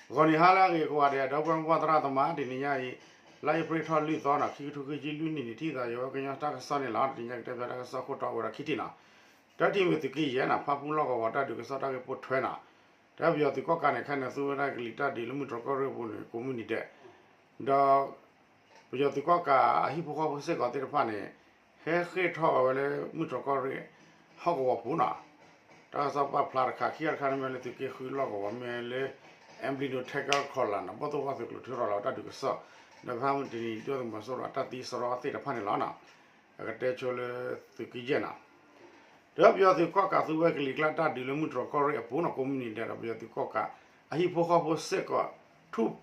ဂီၤနံၤဟါလၢအဂ့ၤကိးဂၤဒဲး ဒီပုၢ်ဝဲၢ်မိၢ်ပၢ်သရၣ်သမါ တနံၤညါအံၤ လါအ့ဖြ့ၣ်ထီၣ်လွံၢ်သီနီၤ ခံကထိခံဆံလွံၢ်နံၣ်န့ၣ် ထံၣ်သးယဝဲကညီတၢ်ကစီၣ်န့ၣ်လီၤ. တနံၤညါကတဲဖျါတၢ်ကစီၣ်ခိၣ်တီအိၣ်ဝဲဒၣ်ခံထံၣ်နီၤ. တၢထံၣ်မ့ၢ်သုးက့ယဲၢ်နီၤ ဖၣ်ပူၣ်လီၢ်ကဝီၤတၢ်ဒုးကစီၣ်တၢ်ဂ့ၢ်ပိာ်ထွဲနီၤ. တၢ်ပယီၤသုးကီၣ်ကးန့ၣ် ခဲန့ၣ်သူဝဲဒၣ်ကလံၤတၢ်ဒုးလၢမုၢ်တြီၢ်ကီၢ်ရ့ၣ်အပူၤန့ၣ် ကိးမုၢ်နံၤဒဲး ဒီး ပယီၤသုးကီၣ်ကးအဟံၣ်ဖိဃီဖိစ့ၢ်ကီးသ့ၣ်တဖၣ်န့ၣ် ဟဲဃ့ၢ်ထီၣ်ဝဲလၢမုၢ်တြီၢ်ကီၢ်ရ့ၣ် ဟီၣ်ကဝီၤပူၤနီၤ. တၢ်ကစီၣ်ပာ်ဖျါတခါ ခံခါတခါန့ၣ်မ့ၢ်လၢသုးက့ဃုလီၢ်ကဝီၤ မ့ၢ်လၢ Ambulino Tiger Column နီၤ ဘီၣ်သိၣ်ဝၣ်သုးကျိၤထုးထီၣ်လီၤတၢ်ဒုးကစီၣ် ဒီးဖဲမုၢ်တနံၤဒိၣ်သုးမီၤစိရိၤအတၢ်သံစရီသ့ၣ်တဖၣ်န့ၣ်လီၤနီၤ. အကတဲဆိလၢသုးက့ယဲၢ်နီၤ ဒီးပယီၤသုးကီၣ်ကးသူဝဲကလံၤကျါတၢ်ဒုးလၢမုၢ်တြီၢ်ကီၢ်ရ့ၣ်အပူၤနီၤ ကိးမုၢ်နံၤဒဲးဒီးပယီၤသုးကီၣ်ကး အဟံၣ်ဖိဃီဖိစ့ၢ်ကီး ဃ့ၢ်ထူၣ်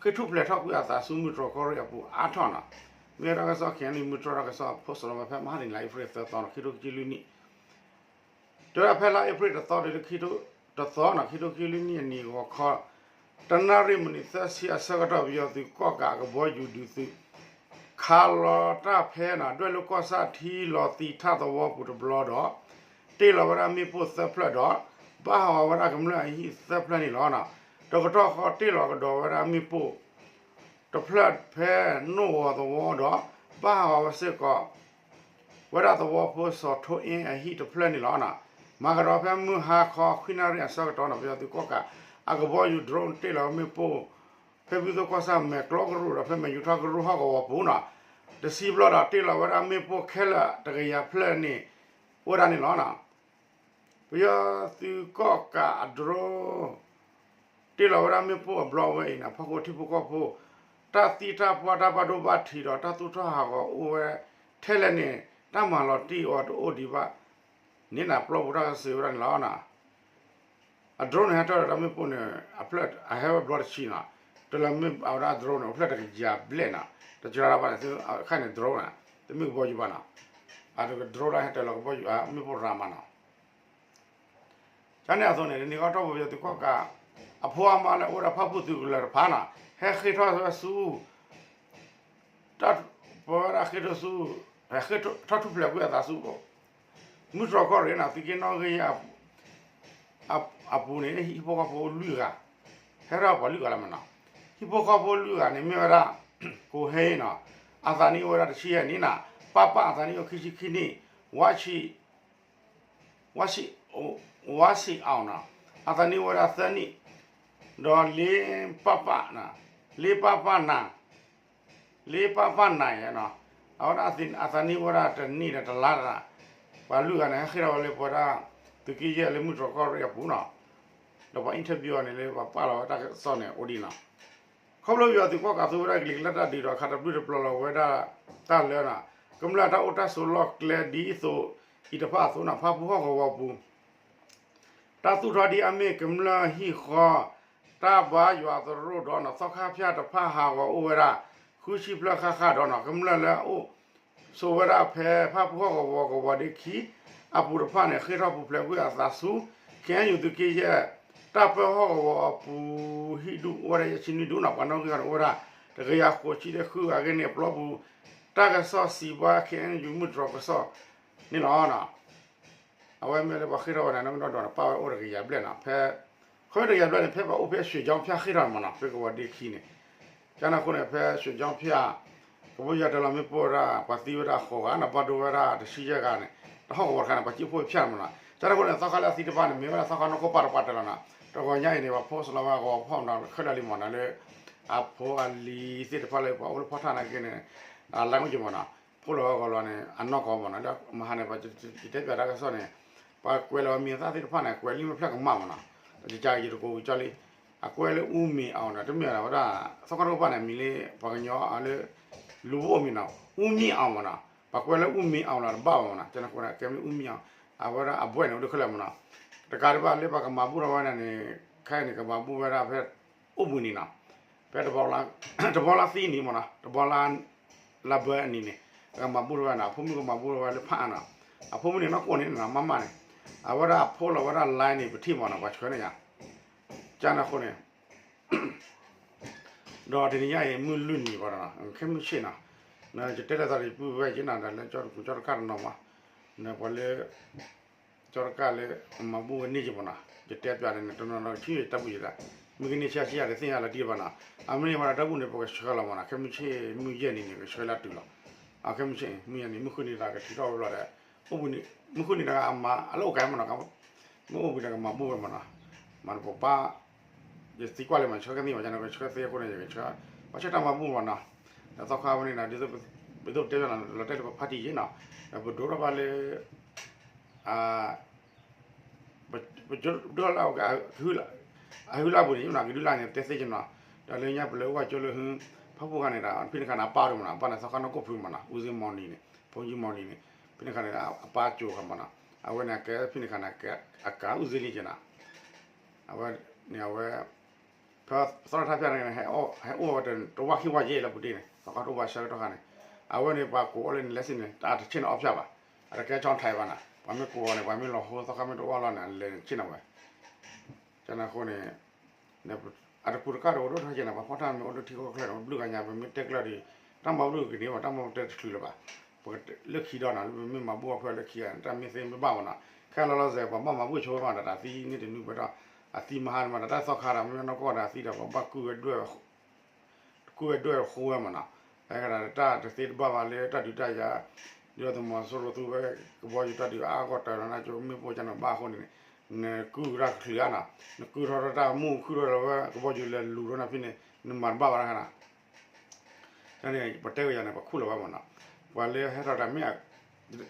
ဖျဲးထီၣ်ကွံာ်အသးဆူမုၢ်တြီၢ်ကီၢ်ရ့ၣ်အပူၤအါထီၣ်နီၤ. မ့ၢ်တၢ်ကစီၣ် ခဲအံၤန့ၣ် မုၢ်တြီၢ်တၢ်ကစီၣ်အ post လီၤဝဲဖဲမဟါတနံၤလါအ့ဖြ့ၣ်သၢသီနီၤ ခံကထိခံဆံလွံၢ်နံၣ် တဲဝဲဒၣ်ဖဲလါအ့ဖြ့ၣ်တသီတုၤလၢခံကထိတသီနီၤ ခံကထိခံဆံလွံၢ်နံၣ်အနံၤဂီၤခီ တနၣ်ရံၣ်မံးနံးသၢဆံအဆၢကတီၢ် ပယီၤသုးကီၣ်ကးအကဘီယူၤဒုးသုး ခးလီၤတၢ်ဖဲနီၤ ဒွဲၣ်လိၤကီၢ်ဆၣ်ထံလီၤသံးထၣ်သဝီပူၤတဘျီဒီး တ့ၢ်လီၤဝဲဒၣ်မ့ၣ်ပိၢ်သၢဖျၢၣ်ဒီး ဘၣ်ဟးဂီၤဝဲဒၣ်ကမျၢၢ်အဟံၣ်သၢဖျၢၣ်န့ၣ်လီၤ. တကတီၢ်ဃီတ့ၢ်လီၤကဒီးဝဲဒၣ်မ့ၣ်ပိၢ် တဖျၢၣ်ဖဲနိၣ်ဂီၤသဝီဒီး ဘၣ်ဟးဂီၤဝဲစ့ၢ်ကီး ဝဲဒၣ်သဝီဖိစီၤထိအ့အဟံၣ်တဖျၢၣ်န့ၣ်လီၤ. မၤကဒီးဖဲမုၢ်ဟါခီခွံနၣ်ရံၣ်အဆၢကတီၢ်နီၤ ပယီၤသုးကီၣ်ကး အကဘီယူၤ drone တ့ၢ်လီၤဝဲမ့ၣ်ပိၢ် ဖဲဘုသိၣ်ကီၢ်ဆၣ်မဲာ်ကျီကရူၢ်ဒီးဖဲမဲာ်ယူၤထီၣ်ကရူၢ်ဟီၣ်ကဝီၤပူၤနီၤ တဆံဘျီဒီးတ့ၢ်လီၤဝဲဒၣ်မ့ၣ်ပိၢ်ခဲလၢာ်တကယၤဖျၢၣ်န့ၣ် အိၣ်ဝဲဒၣ်န့ၣ်လီၤ. ပယီၤသုးကီၣ်ကးအ drone တ့ၢ်လီၤဝဲဒၣ်မ့ၣ်ပိၢ်အဘျီဝဲအံၤန့ၣ် ဖီခိၣ်ထံဖိကီၢ်ဖိ တၢ်သံတၢ်ပှၢ်တၢ်ဘၣ်ဒိဘၣ်ထံးဒီးတၢ်သူၣ်ထီၣ်ဟးဂီၤအိၣ်ဝဲထဲလဲၣ်န့ၣ် တၢ်မၤလီၤတံၢ်အီၤတအိၣ်ဒံးဘၣ်န့ၣ်နီၤ ပျီပူၤတၢ်ကစီၣ်ဝဲဒၣ်န့ၣ်လီၤ. အ drone န့ၣ် ဟဲတ့ၢ်လီၤဒီးမ့ၣ်ပိၢ်န့ၣ် အဖျၢၣ်အဟဲဝဲဘျီတဆံနီၤ တ့ၢ်လီၤမ့ၣ်အဝဲဒၣ် drone န့ၣ် အဖျၢၣ်တကယၤဘျဲၣ်နီၤ တကရၢ်ဘၣ်န့ၣ် အခါန့ၣ် drone န့ၣ် တမ့ၢ်ကဘီယူၤဘၣ်နီၤ အ drone ဒၣ်ဟဲတ့ၢ်လီၤကဘီယူၤ မ့ၣ်ပိၢ်ရၤမးနီၤ ကန့ၣ်အသိးန့ၣ် တနံၤဃီတီၢ်ပူၤပယီၤသုးကီၣ်ကး အဖိအမါလၢအိၣ်ဝဲဒၣ်ဖၣ်ပူၣ်သုးကလၢၤတဖၣ်နီၤ ဟဲဃ့ၢ်ထီၣ်ဝဲဆူ တၢ်ပဝဲဒၣ်ဃ့ၢ်ထီၣ်ဆူ ဟဲဃ့ၢ်ထီၣ်ထူၣ်ဖျဲးကွံာ်အသးဆူ မုၢ်တြီၢ်ကီၢ်ရ့ၣ်နီၤ သုးက့နီၣ်ဂံၢ်အပူၤန့ၣ် ဟံၣ်ဖိဃီဖိလွံၢ်ဂၤ ဟဲထီၣ်ပှၤလွံၢ်ဂၤလီၤမးနီၤ ဟံၣ်ဖိဃီဖိလွံၢ်ဂၤန့ၣ် မ့ၢ်ဝဲဒၣ် ကိးဟဲနီၤ အသးနံၣ်အိၣ်ဝဲဒၣ်တဆံယဲၢ်နံၣ်နီၤ ပၢ်ပၢ်အသးနံၣ်အိၣ်ခံဆံခံနံၣ် ဝါဆံ ဝါဆံ ဝါဆံအီၤနီၤ အသးနံၣ်အိၣ်ဝဲဒၣ်သၢနံၣ် ဒီးလ့ပၢ်ပၢ် လ့ပၢ်ပၢ်နၤ လ့ပၢ်ပၢ်နၤနီၤ အဝဲဒၣ်အသးနံၣ်အိၣ်ဝဲဒၣ်တနံၣ်ဒီးတလါတလါ ပှၤလွံၢ်ဂၤန့ၣ် ဟဲဃ့ၢ်ထီၣ်ဝဲလၢပဝဲဒၣ် သုးက့ယဲၢ်လၢမုၢ်တြီၢ်ကီၢ်ရ့ၣ်အပူၤနီၤ ဒီးပှၤ interview အီၤန့ၣ်လၢ ပှၤပာ်လီၤဝဲတၢ်ကစီၣ်န့ၣ်အိၣ်ဒ်နီၤ ခီဖျိပယီၤသုးကီၣ်ကးသူဝဲဒၣ်ကလံၤကျါတၢ်ဒုးဒီး ခးတဘျုးတပျီၤလီၤဝဲဒၣ်တၢ်လၢနီၤ ကမျၢၢ်တၢ်အိၣ်တၢ်ဆိးလီၢ်ကျဲဒ်သိးအံၤတဖၣ်အသိးနီၤ ဖၣ်ပူၣ်ဟီၣ်ကဝီၤပူၤ တၢ်သူၣ်ထီၣ်ဒ်အမ့ၢ်ကမျၢၢ်ဟံၣ်ဃီ တၢ်ဘါယွၤသရိာ်ဒီးနီၤ သီခါဖၠၣ်တဖၣ်ဟးဂီၤအိၣ်ဝဲဒၣ် ဃုဆံဖျၢၣ်ဃၣ်ဃၣ်ဒီးနီၤ ကမျၢၢ်လၢအအိၣ်ဆိးဝဲဒၣ်ဖဲဖၣ်ပူၣ်ဟီၣ်ကဝီၤကဝီၤဒ့ခံ အပူၤတဖၣ်န့ၣ် ဃ့ၢ်ထီၣ်ပူၤဖျဲးကွံာ်အသးဆူ ခ့ၣ်အဲၣ်ယူၣ် သုးက့ယဲၢ် တၢ်ပၢဟီၣ်ကဝီၤအပူၤဟံၣ်ဒူၣ်အိၣ်ဝဲဒၣ်ယဲၢ်ဆံနွံဒူၣ်နီၤ ပှၤနီၣ်ဂံၢ်န့ၣ်အိၣ်ဝဲဒၣ် တကယၤဃိးဆံဒီးဃုဂၤအဂ့ၢ်န့ၣ် ပျီပူၤ တၢ်ကစီၣ်စံးဘၣ် ခ့ၣ်အဲၣ်ယူၣ် မုၢ်တြီၢ်ကစီၣ်န့ၣ်လီၤ. အဝဲမ့ၢ်လၢပှၤဃ့ၢ်ထီၣ်ဝဲန့ၣ် နီၣ်ဂံၢ်နီၣ်ဒွးန့ၣ် ပာ်ဝဲအိၣ်တကယၤဘျဲၣ်နီၤ ဖဲ ခီဖျိတကယၤဘျဲၣ်န့ၣ် ဖဲပှၤအိၣ်ဖဲရွှေချောင်းဖၠၣ်ဃ့ၢ်ထီၣ်န့ၣ်မးနီၤ ဖဲကဝီၤဒ့ခံန့ၣ် ကန့ၣ်အဃိန့ၣ် ဖဲရွှေချောင်းဖၠၣ် ကဘီယူၤတဲလီၤမ့ၣ်ပိၢ်ဝဲဒၣ် ပှၤသံဝဲဒၣ်ဃိးဂၤနီၤ ဘၣ်ဒိဝဲဒၣ်တဆံယဲၢ်ဂၤန့ၣ် တဟီၣ်ကဝီၤတခါန့ၣ် ပှၤစံၣ်ဖှိၣ်ဖၠၣ်န့ၣ်မးနီၤ ကန့ၣ်အဃိန့ၣ် သီခါလၢအသံတဖၣ်န့ၣ် မ့ၢ်ဝဲဒၣ်သီခါနီၢ်ခိၣ်ပၢ်တပှၢ်တဲလီၤနီၤ တဂီၤညါအံၤန့ၣ် ပှၤဖိစလီၤဝဲကဝီၤဖီၣ်မးနီၤ ခဲလၢာ်လံမးနီၤ လၢ အဖိအလံၤသ့ၣ်တဖၣ်လၢပှၤအိၣ်လၢဖီၣ်ထၣ်နာ်က့န့ၣ် language မးနီၤ ဖိလီၤဝဲဂီၤလီၤန့ၣ် အနီၢ်ကီၢ်မးနီၤ လၢမဟါန့ၣ် ပှၤတဲပၠးတၢ်ကစီၣ်န့ၣ် ပှၤကွဲးလီၤဝဲမံၤသၣ်သ့ၣ်တဖၣ်န့ၣ် ကွဲးလံမ့ၢ်ဖျၢၣ်ကမၣ်မးနီၤ တကကယံၤတကိးဝံၤကၠီလံ အကွဲးလၢအူမ့ၤအီၤနီၤ တမ့ၢ်ဝဲဒၣ် သီခါနီၢ်ခိၣ်ပၢ်န့ၣ် မံၤလၢပှၤကညီလၢ လူၤဘိၣ်မံၤနီၤ အူမ့ၤအီၤမးနီၤ ပှၤကွဲးလၢအူမ့ၤအီၤလီၤတဘၣ်မးနီၤ ကန့ၣ်အဃိန့ၣ် ကဲမ့ၢ်အူမ့ၤအီၤ အဝဲဒၣ်အဘွဲၣ်န့ၣ် အိၣ်ဒၣ်ခဲလၢာ်မးနီၤ တကးဒံးဘၣ်လၢပှၤကမၤဘူၣ်ထီၣ်ဝဲဒၣ်န့ၣ် ခဲအံၤန့ၣ် ကမၤဘူၣ်ဝဲဒၣ်ဖဲ အိၣ်ဘှံးနံၤနီၤ ဖဲ တဘီလါသံနံၤမးနီၤ တဘီလါ လါဘၢအနံၤန့ၣ် ကမၤဘူၣ်ထီၣ်ဝဲနီၤ အဖိမုၣ်ကမၤဘူၣ်ထီၣ်ဝဲလၢဖးအါနီၤ အဖိမုၣ်န့ၣ် နီၢ်ကီၢ်န့ၣ်နီၤ မးမးန့ၣ် အဝဲဒၣ်အဖိလီၤဝဲဒၣ် line န့ၣ် ပထံၣ်မးနီၤ ပှၤဆှၢန့ၢ်ယၤ ကန့ၣ်အဃိန့ၣ် ဒီးတနံၤညါအံၤ မုၢ်လွံၢ်နံၤဘၣ်ဒီးနီၤ ခဲမုၢ်ဆ့ၣ်နီၤ ယတဲလၢသးဒီး ယပုၢ်ဝဲၢ်က့ၤနၤဒီးလၢ ကၠီတကးတနီၤမး ပှၤလၢ ကၠီတကးလၢ မၤဘူၣ်ဝဲန့ၢ်က့ၤမးနီၤ ယတဲပျးန့ၣ် တနီၤနီၤဆံးယတၢ်ဘူၣ်ယတၢ် မုၢ်ကနံၤဆံးဆံးယၤတသ့ၣ်ညါလီၤတံၢ်ဘၣ်နီၤ, အမ့ၢ်ဝဲဒၣ်တၢ်ဘူၣ်န့ၣ် ပကဆှၢလီၤမးနီၤ, ခဲမုၢ်ဆ့ၣ်မုၢ်ယဲၢ်နံၤန့ၣ် ကဆှၢလၢအတုၤလီၤ, ခဲမုၢ်ဆ့ၣ်မုၢ်ယဲၢ်နံၤ မုၢ်ဃုနံၤတဂၤကထုးထီၣ်ဝဲလီၤဒီး, အိၣ်ဘှံးနံၤ မုၢ်ဃုနံၤတဂၤအမၤအလၢအိၣ်ကဲမးနီၤ, မ့ၢ်အိၣ်ဘှံးတဂၤမၤဘူၣ်ဝဲမးနီၤ, မ့ၢ်ပပၢ် ယသံကွၢ်လၢမး ဆှၢကသံၣ်မး ကနကဆှၢသ့အဃိန့ၣ် ယကဆှၢ ပှၤဆှၢတၢ်မၤဘူၣ်မးနီၤ, ဒီးသီခါဝဲန့ၣ်ဒီး ဒ်သိးပတဲလီၤနီၤ လီၤတဲာ်လၢပဖါတံၢ်ယ့ၣ်နီၤ, ဒီးပဒိးထီၣ်ဘၣ်လၢ ပကဒိၣ်လၢ အဟုလၢအပူၤန့ၣ် ယမ့ၢ်ကဒုလၢ်န့ၣ် တဲသ့ကနီၤ, ဒီးလၢညါပလဲၤအိၣ်ဘၣ်ကၠိလၢဟု ဖၣ်ပူၣ်ခါန့ၣ်ဒီး ဖဲန့ၣ်ခါန့ၣ် အပၢ်ဒိၣ်မးနီၤ, အပၢ်န့ၣ်သီခါနီၢ်ကိၣ်ဖုမးနီၤ, ဦးဇင်းမောင်နီၤန့ၣ် ဘုန်းကြီးမောင်နီၤန့ၣ် ဖဲန့ၣ်ခါန့ၣ် အပၢ်ကၠိခါမးနီၤ, အဝဲန့ၣ်ကဲဖဲန့ၣ်ခါန့ၣ် အကါဦးဇင်းန့ၣ်ကနီၤ, အဝဲန့ၣ်အဝဲ ဖဲသီခါဖၠၣ်န့ၣ် ဟဲအိၣ်ဝဲတဝၢ်ခံဝၢ်ယဲၢ်လၢပူၤတ့ၢ်န့ၣ် သီခါတအိၣ်ဘၣ်ဆၢကတီၢ်ခါန့ၣ်, အဝဲန့ၣ်ပှၤကိးအီၤလၢန့ၣ် လဲၤစ့န့ၣ် တၢ်တဆ့ၣ်နီၤအီၣ်ဖၠၣ်ဘၣ်, အတကဲကၠီထံးဘၣ်နီၤ, ပှၤမ့ၢ်ကိးအီၤန့ၣ် ပှၤမ့ၢ်လီၤဟိသီခါမ့ၢ်တအိၣ်လီၤန့ၣ် အလဲၤဆ့ၣ်နီၤဝဲ ကန့ၣ်အဃိန့ၣ် အတပူၤတကၣ်တအိၣ်ဒိၣ်ထီၣ်က့ၤန့ၣ် ပှၤဖီၣ်တၢ်မ့ၢ်အိၣ်ဒိၣ်ထံကီၢ်ချၢန့ၣ် ပဘျုးဂၤညါ ပမ့ၢ်တဲကျၢၢ်ဒီး တၢ်မၤဘူၣ်ကန့ၢ်ဘၣ် တၢ်မၤဘူၣ်တဲတချုးလၢၤဘၣ်, ပကလၢခံဒီးနီၤ ပမ့ၢ်မၤဘူၣ်အဖၢလၢခံဂၤန့ၣ် တၢ်မ့ၢ်သ့မ့ၢ်ဘၣ်မးနီၤ, ခဲလီၤလီၤစဲး ပှၤဘၣ်မၤဘူၣ်ဆိဝဲမးဒီး တၢ်သံန့ၢ်တနုၤဝဲဒီး အသံမဟါန့ၣ်မးဒီး တၢ်သီခါဒီး မ့ၢ်နီၢ်ကီၢ်ဒီးအသံဒီး ပှၤဘၣ်ကုၢ်ဝဲဒွဲၣ် ကုၢ်ဝဲဒွဲၣ်ဃိဝဲမးနီၤ, ဖဲကဒီးတၢ်တသ့တဘၣ်ဘၣ်လၢတၢ်ဒုးတၢ်ယၤ, ဒ်သိးသုးမီၤစိရိၤသူဝဲကဘီယူၤတၢ်ဒုးအါအါဂီၢ်တၢ်နီၤ ကၠိမ့ၣ်ပိၢ်ကန့ၣ်ဘၣ်အဃိန့ၣ်, နကုၢ်ကရၢ်ကချုးဧါနီၤ, နကုၢ်ထီၣ်တၢ်မူခုၣ်ထီၣ်လီၤဝဲကဘီယူၤလဲၤလူၤထီၣ်နၤဖဲန့ၣ် နမၤတဘၣ်ဘၣ်တခါနီၤ န့ၣ် ပတဲဝဲယၤန့ၣ် ပခူၣ်လီၤဝဲမးနီၤ, ပှၤလၢဟဲထီၣ်တၢ်မ့ၢ်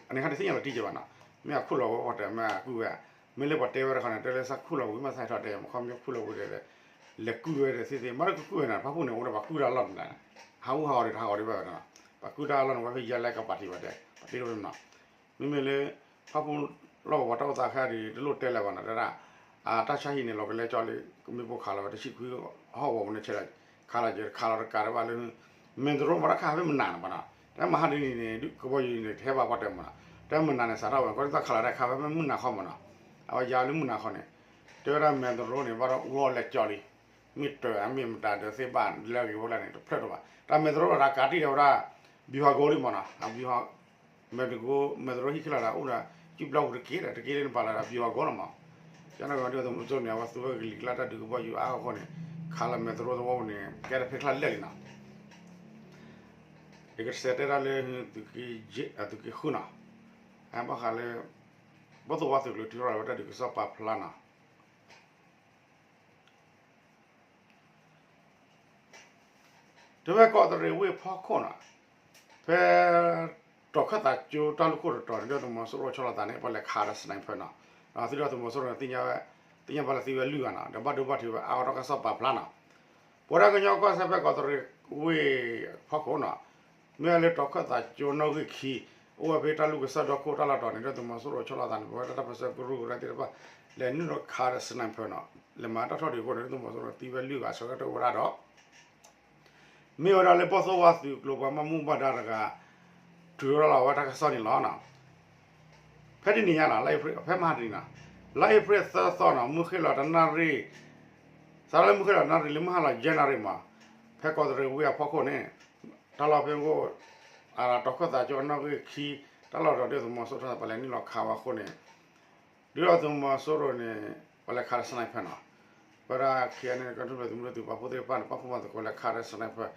အန့ၣ်ခါန့ၣ်သ့ၣ်ညါလီၤတံၢ်ကဲဘၣ်နီၤ, မ့ၢ်အခူၣ်လီၤဝဲပှၤတဲမ့ၢ်အကုၢ်ဝဲ, မ့ၢ်လၢပှၤတဲဝဲတခီန့ၣ် တဲလၢစးခူၣ်လီၤဝံၤမ့ၢ်စးဟဲထီၣ်တဲမး ခီမ့ၢ်ခူၣ်လီၤဝံၤဒီး လဲၤကုၢ်ဝဲဒီးသ့သ့ မ့ၢ်လၢကကုၢ်ဝဲန့ၣ် ဖၣ်ပူၣ်န့ၣ် အိၣ်ဒီးပှၤကုၢ်တၢ်အလီၢ်န့ၣ်, ဟးဂူာ်ဟးဂီၤဒံးတဟးဂီၤဒံးဘၣ်နီၤ, ပှၤကုၢ်တၢ်အလီၢ်န့ၣ် ဝဲဖဲယဲလဲၣ်ကပၤထံးဝဲတဲ ပှၤတဲဝဲနီၤ, မ့မ့ၢ်လၢ ဖၣ်ပူၣ်လီၢ်ကဝီၤတၢ်အိၣ်သးခဲအံၤဒီး တလိၣ်တဲလၢၤဘၣ်နီၤ တဲဒၣ်, အတၢ်ဆါဟံၣ်န့ၣ် လီၤကလဲကၠီလံ ကမ့ၢ်ပိၢ်ခးလီၤဝဲတဆံခွံဟီၣ်ကဝီၤပူၤန့ၣ်ဆဲးဒီး ခးလီၤယဲ ခးလီၤတကးဒံးဘၣ်လၢ မဲၢ်တရိမးတၢ်ခးဖဲမနၤန့ၣ်ဘၣ်နီၤ, တၢ်မဟါတနံၤန့ၣ် ကဘီယူၤန့ၣ် တဟဲဘၣ်ပှၤတဲမးနီၤ, တၢ်မနၤန့ၣ် စးထီၣ်ဝဲ ကီၢ်ဒ်သိးခးလီၤတၢ်ခးဖဲမုၢ်နၤခီမးနီၤ, အဝဲယၤလၢမုၢ်နၤခီန့ၣ်, တဲဝဲဒၣ်မဲၢ်တရိန့ၣ် ဘၣ်ဒီးအူအီၣ်လဲကၠီလံ, မ့ၢ်တၢ်အမ့ၢ်မတၤဒီးသ့ၣ်ဘၣ်လၢဂ့ၤဝဲလၢန့ၣ် တဖျၢၣ်တဘၣ်, တၢ်မဲၢ်တရိဒီးတၢ်ကးတံၢ်ဒီးဝဲဒၣ် ဗျူဟာကုန်းလံမးနီၤ, အဗျူဟာ မဲၢ်တရိ မဲၢ်တရိဟံၣ်ခဲလၢာ်ဒီး အိၣ်ဒီး ကၠူပျီပူၤတက့ၢ်ဒီး တက့ၢ်လၢနပာ်လီၤဒီး ဗျူဟာကုန်းလီၤမး, ကန့ၣ်ဒီးသုးမီၤစိရိၤန့ၣ် အဝဲသူဝဲကလံၤကျါတၢ်ဒုးကဘီယူၤအါအဃိန့ၣ် ခးလီၤမဲၢ်တရိသဝီပူၤန့ၣ် ကဲတၢ်ဖဲချၢလၢာ်လံနီၤ, ယကစံးတဲဒၣ်လၢ သုးက့ဃုနီၤ, ဘၣ်ဃးလၢ ဘီၣ်သိၣ်ဝါသုးကျိၤထုးထီၣ်လီၤဝဲတၢ်ဒုးကစီၣ်ပာ်ဖျါနီၤ တုၤဖဲကီးတရံးဝ့ၢ်ဖီခိၣ်နီၤ, ဖဲ တီၤခၢၣ်သးကၠိတၢ်လူၢ်ခိၣ်တတီၤန့ၣ် ဒုၣ်ဒါသုးမီၤစိရိၤဆီလီၤသးန့ၣ် ပှၤလဲၤခးဒီး sniper နီၤ, ဒီးသုးဒီးသုးမီၤစိရိၤန့ၣ် သ့ၣ်ညါဘၣ်လၢသံဝဲလွံၢ်ဂၤနီၤ, ဒီးဘၣ်ဒိဘၣ်ထံးဝဲ အါဂီၢ်တၢ်ကစီၣ်ပာ်ဖျါနီၤ, ပဝဲဒၣ်ကညီကီၢ်စဲၣ်ဖဲကီးတရံးဝ့ၢ်ဖီခိၣ်နီၤ, မ့ၢ်ဝဲလၢတီၤခၢၣ်သးကၠိနီၣ်ဂံၢ်ခံ အိၣ်ဝဲဖဲတၢ်လူၢ်ကစၢၢ်ဒီခိၣ်တၢ်လီၢ်တီၤန့ၣ် ဒုၣ်ဒါသုးမီၤစိရိၤဆီလီၤသးန့ၣ် ပဝဲဒၣ်တၢ်ပၢၢ်ဆၢကရူၢ်ကရၢသ့ၣ်တဖၣ် လဲၤနုာ်လီၤခးဒီး sniperနီၤ, လဲၤမၤတၢ်ထီၣ်ဒုးအဃိန့ၣ် ဒုၣ်ဒါသုးမီၤစိရိၤသံဝဲလွံၢ်ဂၤဆၢကတီၢ်ဝဲဒၣ်ဒီး မ့ၢ်ဝဲဒၣ်လၢဘီၣ်သိၣ်ဝါသုးကျိၤပှၤဘၣ်မူဘၣ်ဒါတဂၤ ထုးထီၣ်လီၤဝဲတၢ်ကစီၣ်န့ၣ်လီၤ. ဖဲတနံၤညါနီၤ, ဖဲမဟါတနံၤနီၤ, လါအ့ဖြ့ၣ်သၢသီနီၤ, မုၢ်ဃ့ၢ်လီၤတနၣ်ရံၣ်, စးထီၣ်လၢမုၢ်ဃ့ၢ်လီၤတနၣ်ရံၣ်လၢမုၢ်ဟါလီၤယဲၢ်နၣ်ရံၣ်မး, ဖဲကီးတရံးဝ့ၢ်အဖီခိၣ်န့ၣ်, တၢ်လီၢ်ဖဲအိၣ် တီၤခၢၣ်သးကၠိအနီၣ်ဂံၢ်ခံ တၢ်လီၢ်တီၤ ဒုၣ်ဒါသုးမီၤစိရိၤဆီလီၤသး ပှၤလဲၤနုာ်လီၤခးဝဲအဃိန့ၣ် ဒုၣ်ဒါသုးမီၤစိရိၤန့ၣ် ပှၤလဲၤခးဒီး sniperနီၤ, ဝဲဒၣ် ခ့ၣ်အဲၣ်အဲၣ် ကီၢ်သူလ့ၤသုးမုၢ်ဒိၣ်သုးပာ်ဖှိၣ်သ့ၣ်တဖၣ်န့ၣ် ပာ်ဖှိၣ်မၤသကိးလဲၤခးဒီး sniper,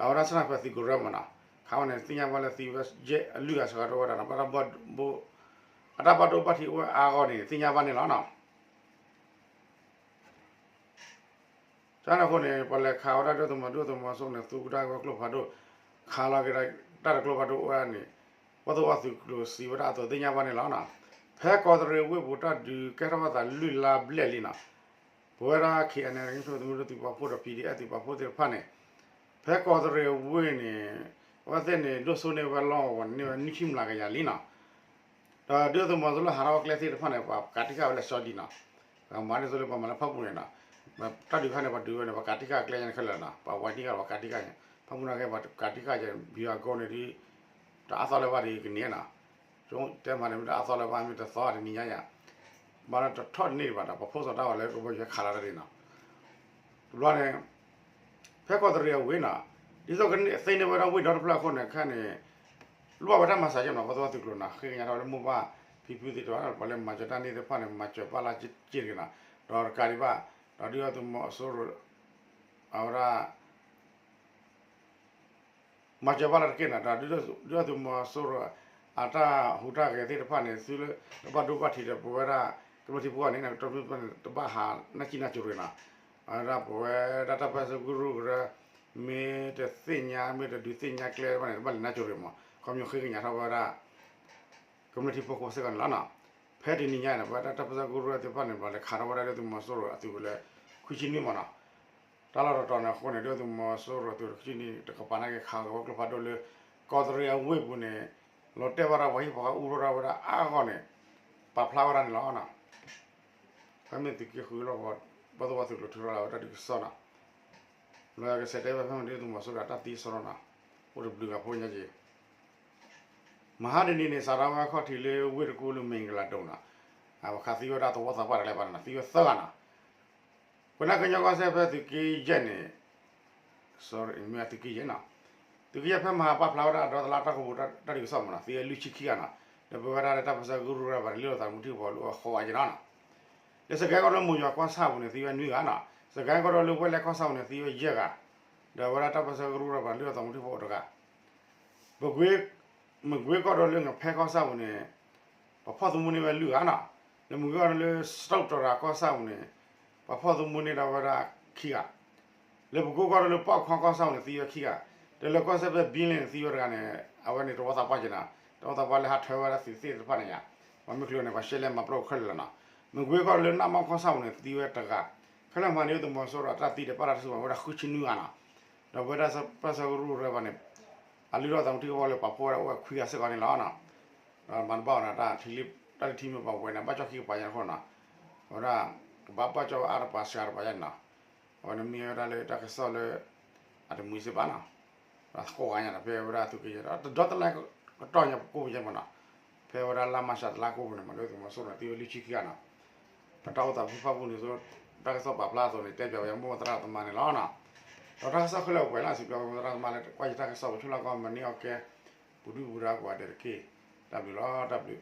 အဝဲဒၣ် sniper သုးကရၢမးနီၤ, ခးဝဲန့ၣ် သ့ၣ်ညါဘၣ်လၢသံဝဲယဲၢ်အလွံၢ်ဂၤစှၤကတီၢ်ဝဲဒၣ်နီၤ, ဘၣ်တၢ်ဘၣ်ဒိဘၣ်ထံးအိၣ်ဝဲအါဂီၢ်န့ၣ် သ့ၣ်ညါဘၣ်န့ၣ်လီၤနီၤ. ကန့ၣ်အဃိန့ၣ် ပှၤလဲၤခးဝဲဒၣ်ဒုၣ်ဒါသုးမီၤစိရိၤန့ၣ် သူကဒါက့ၤဝဲကျိဖးဒိၣ်, ခးလီၤက့ၤဒၣ်တၢ်တကျိဖးဒိၣ်အိၣ်ဝဲဒၣ်န့ၣ်, ဘီၣ်သိၣ်ဝါသုးကျိၤစံးဝဲဒၣ်အသိးသ့ၣ်ညါဘၣ်န့ၣ်လီၤ. ဖဲကီးတရံးဝ့ၢ်ပူၤတၢ်ဒုးကဲထီၣ်ဝဲသးလွံၢ်လါဘျဲၣ်လံနီၤ, ပဝဲဒၣ် ခ့ၣ်အဲၣ်အဲၣ် သုးမုၢ်ဒိၣ်သုးပာ်ဖှိၣ်ဒီး ပီၣ်ဒံၣ်အဲၣ် သုးပာ်ဖှိၣ်သ့ၣ်တဖၣ်န့ၣ်, ဖဲကီးတရံးဝ့ၢ်န့ၣ် အဝဲသ့ၣ်န့ၣ် ဒိၣ်စိန့ၢ်ဝဲလီၢ်ကဝီၤန့ၣ်န့ၢ်ဝဲနွံဆံမျးကယၤလံနီၤ. ဒီးဒုၣ်ဒါသုးမီၤစိရိၤလၢဟးထီၣ်ဝဲကျဲသ့ၣ်တဖၣ်န့ၣ် ပှၤကးတံာ်ဃာ်ဝဲလၢစီဒံနီၤ, ပှၤမၤဒ်သိးလၢပှၤမၤလၢဖၣ်ပူၣ်န့ၣ်နီၤ, တၢ်ဒုးခါန့ၣ် ပှၤဒုးဝဲန့ၣ် ပှၤကးတံာ်ဃာ်ကျဲညါခဲလၢာ်နီၤ, ပှၤဝဲတံၢ်ဃာ်ပှၤကးတံာ်ဃာ်ညါ, ဖၣ်ပူၣ်န့ၣ်ကဲပှၤကးတံာ်ဃာ်ညါ ဘံၣ်အကိန့ၣ်ဒီး တအါသီလၢၤဘၣ်ဒီးကန့ၢ်နီၤ, တဲမးန့ၣ်မ့ၢ်တအါသီလၢၤဘၣ် မ့ၢ်တသီတနံၤညါယၤ, ဘၣ်ဒီးတထီၣ်တန့ၢ်ဒံးဘၣ်ဒီး ပှၤဖိစီၤတၢ်ဝဲလၢကဘီယူၤဟဲခးလီၤတၢ်ဒ်နီၤ, တဘျီန့ၣ် ဖဲကီးတရံးအဝ့ၢ်နီၤ, ဒ်သိးကသ့န့ၢ်ဝဲဒၣ်ဝ့ၢ်ဒီတဖျၢၣ်အဃိန့ၣ် ခဲန့ၣ် လိၣ်ဘၣ်ဝဲတၢ်မၤစၢၤက့နီၤ, ဘီၣ်သိၣ်ဝါသုးကျိၤနီၤ ဃ့ကညးထီၣ်ဝဲလၢမိၢ်ပၢ်ဖံဖုသ့ၣ်တဖၣ် ပှၤလၢမၤစၢၤတၢ်န့ၣ်သ့ၣ်တဖၣ်န့ၣ် မၤစၢၤပာ်လၢ်က့တဂ့ၤနီၤ, ဒီးတကးဒံးဘၣ် ဒီးဒုၣ်ဒါသုးမီၤစိရိၤ အဝဲဒၣ် မၤစၢၤဘၣ်လၢတက့ၢ်နီၤ, ဒီးဒုၣ်ဒါသုးမီၤစိရိၤ အတၢ်ဟူးတၢ်ဂဲၤသ့ၣ်တဖၣ်န့ၣ် သုလၢတဘၣ်ဒိဘၣ်ထံးဒီး ပဝဲဒၣ်ကမျၢၢ်ထံဖိကီၢ်န့ၣ် တဘၣ်ဟးနၢ်စံၣ်နၢ်စိၤတဂ့ၤနီၤ, အဝဲဒၣ်ပဝဲဒၣ်တၢ်ပၢၢ်ဆၢကရူၢ်ကရၢ မ့ၢ်တသ့ၣ်ညါ မ့ၢ်တဒုးသ့ၣ်ညါကျဲတဖၣ်န့ၣ် တဘၣ်လဲၤနၢ်စိၤတဂ့ၤမး, ခီဖျိဃ့ကညးထီၣ်ဝဲဒၣ် ကမျၢၢ်ထံဖိကီၢ်ဖိစ့ၢ်ကီးန့ၣ်လီၤနီၤ. ဖဲတနံၤညါန့ၣ် ပဝဲဒၣ်တၢ်ပၢၢ်ဆၢကရူၢ်ကရၢသ့ၣ်တဖၣ်န့ၣ် ဘၣ်လဲၤခးထီၣ်ဝဲဒၣ်ဒုၣ်ဒါသုးမီၤစိရိၤအသုးဝဲလၢ ခွံဆံနွံမးနီၤ. တၢ်လီၢ်တတီၤန့ၣ်အဃိန့ၣ် ဒုၣ်ဒါသုးမီၤစိရိၤအသုးခွံဆံနွံတကပၤနာ်က့ ခးဂီၤဝဲကျိဖးဒိၣ်လၢ ကီးတရံးအဝ့ၢ်ပူၤန့ၣ် လီၤတဲာ်ဘၣ်တၢ်ပှၤဟံၣ်ပှၤဃီ အူထီၣ်ဝဲဒၣ်အါဂီၢ်န့ၣ် ပာ်ဖျါဝဲဒၣ်န့ၣ်လီၤ. ဖဲမ့ၢ်သုးက့ဃုလီၢ်ကဝီၤ ဘီၣ်သိၣ်ဝါသုးကျိၤထုးထီၣ်လၢအဝဲတၢ်ဒုးကစီၣ်နီၤ, လီၤကဆဲးတဲဖဲဖဲမ့ၢ်ဒုၣ်ဒါသုးမီၤစိရိၤအတၢ်သံအစီနီၤ, အိၣ်တဘျုးဂၤဖိညါက့ၤ မဟါတနံၤန့ၣ် စးထီၣ်ဝဲခီၣ်ထံးလၢဝ့ၢ်တကူၣ်လၢမ့ၢ်ကလၤဒိၣ်နီၤ, ပှၤခးသံဝဲဒၣ်သဝီသးပှၢ်တလဲၤဘၣ်နီၤ, သံဝဲသၢဂၤနီၤ. ပနၢ်ကညီကီၢ်စဲၣ်ဖဲသုးက့ယဲၢ်န့ၣ် မ့ၢ်သုးက့ယဲၢ်နီၤ, သုးက့ယဲၢ်ဖဲမဟါပာ်ဖျါဝဲဒၣ်ဒီသလါတၢ်ကပူၤတၢ်ဒုးကစီၣ်မးနီၤ, သံဝဲလွံၢ်ဆံခံဂၤနီၤ, ဒီးပဝဲဒၣ်လၢတၢ်ပၢၢ်ဆၢကရူၢ်ကရၢဘၣ်န့ၣ် လုၢ်ထီၣ်သးသမူထံကပီၤလၢအဃိးဂၤက့ၤနီၤနီၤ. လၢစကဲကီၢ်ဒိၣ်လၢမိၢ်ယွၤကီၢ်ဆၣ်ပူၤန့ၣ် သံဝဲနွံဂၤနီၤ, စကဲကီၢ်ဒိၣ်လၢဝဲလဲၣ်ကီၢ်ဆၣ်ပူၤန့ၣ် သံဝဲယဲၢ်ဂၤ, ဒီးဝဲဒၣ်တၢ်ပၢၢ်ဆၢကရူၢ်ကရၢဘၣ်န့ၣ် လုၢ်ထီၣ်သးသမူထံကပီၤအိၣ်တဂၤ ပကွ့ မကွ့ကီၢ်ဒိၣ်လၢငဖဲကီၢ်ဆၣ်ပူၤန့ၣ် ပှၤဖီၣ်သမူန့ၢ်ဝဲလွံၢ်ဂၤနီၤ, လၢမကွ့ကီၢ်ဒိၣ်လၢစတူးတရၤကီၢ်ဆၣ်ပူၤန့ၣ် ပှၤဖီၣ်သမူန့ၢ်ဒၣ်ဝဲဒၣ်ခံဂၤ, လၢပကိကီၢ်ဒိၣ်လၢပီၣ်ခီကီၢ်ဆၣ်ပူၤန့ၣ် သံဝဲခံဂၤ, ဒီးလၢကီၢ်စဲၣ်ဖဲဘံလ့ၣ်န့ၣ် သံဝဲတဂၤန့ၣ် အဝဲန့ၣ်တဝီသးပှၢ်က့ၤနီၤ, တဝီသးပှၢ်လၢဟးထၢဝဲဒၣ်သုးသ့ၣ်တဖၣ်န့ၣ်ယါ, ပှၤမ့ၢ်ချုးန့ၣ် ပှၤရှဲလဲမၤပျီခဲလၢာ်လီၤနီၤ, မကွ့ကီၢ်ဒိၣ်လၢနၣ်မီၣ်ကီၢ်ဆၣ်ပူၤန့ၣ် သံဝဲတဂၤ, ခဲလၢာ်မၤန့ၢ်သုးမီၤစိရိၤအတၢ်သံဒီးပာ်တၢ်စုကဝဲၤဝဲဒၣ်ဃုဆံနွံဂၤနီၤ, ဒီးပဝဲဒၣ်ပၢၢ်ဆၢကရူၢ်ကရၢဘၣ်န့ၣ် အလုၢ်ထီၣ်သးသမူထံကပီၤလၢပာ်ဖှိၣ်ဝဲဒၣ်အိၣ်ဝဲခွံဂၤစ့ၢ်ကီးန့ၣ်လီၤနီၤ, ဒီးမၤတဘၣ်အီၤန့ၣ် တၢ်ထံၣ်လံ တၢ်တထံၣ်မ့ၢ်ပှၤဝဲန့ၣ် ဘၣ်ကၠီၣ်ခံကပၤညါအဃိနီၤ, အဝဲဒၣ် ကဘၣ်ဘၣ်ကၠီၣ်အါတပၤစှၤတပၤညါန့ၣ်နီၤ, အဝဲန့ၣ်မ့ၢ်ဝဲဒၣ်လၢတၢ်ကစီၣ်လၢ အတမှံၤစ့ၢ်ဘၣ်နီၤ, ဒီးသကိးဂၤညါဒီး ဖဲဝဲဒၣ်သုးက့ယဲၢ်ဒီး တဒီတလါကတီၢ်ညါပကိၣ်ပယဲၢ်မးနီၤ, ဖဲဝဲဒၣ်လါမၤရှးတလါကိၣ်ပူၤန့ၣ် မၤလၢသုးမီၤစိရိၤန့ၣ် သံဝဲလွံၢ်ဆံခံဂၤနီၤ, ဒီးတၢ်အိၣ်သးဖုဖၣ်ပူၤန့ၣ် တၢ်ကစီၣ်ပာ်ဖျါအသိးန့ၣ် တဲပၠးဝဲမိၢ်သရၣ်သမါန့ၣ်လီၤနီၤ, ဒီးတၢ်ကစီၣ်ခဲလၢာ်ပှဲၤလၢ စံးပၠးဝဲမိၢ်သရၣ်သမါလၢကွၢ်ယတၢ်ကစီၣ်ပဆိၣ်လၢကီၢ်မၤန့ၢ်အီၣ်ကဲ ပူၤဒုၣ်ပူၤဒါကိးဂၤဒဲးတက့ၢ်, တၢ်ဘျုးလီၤ တၢ်ဘျုး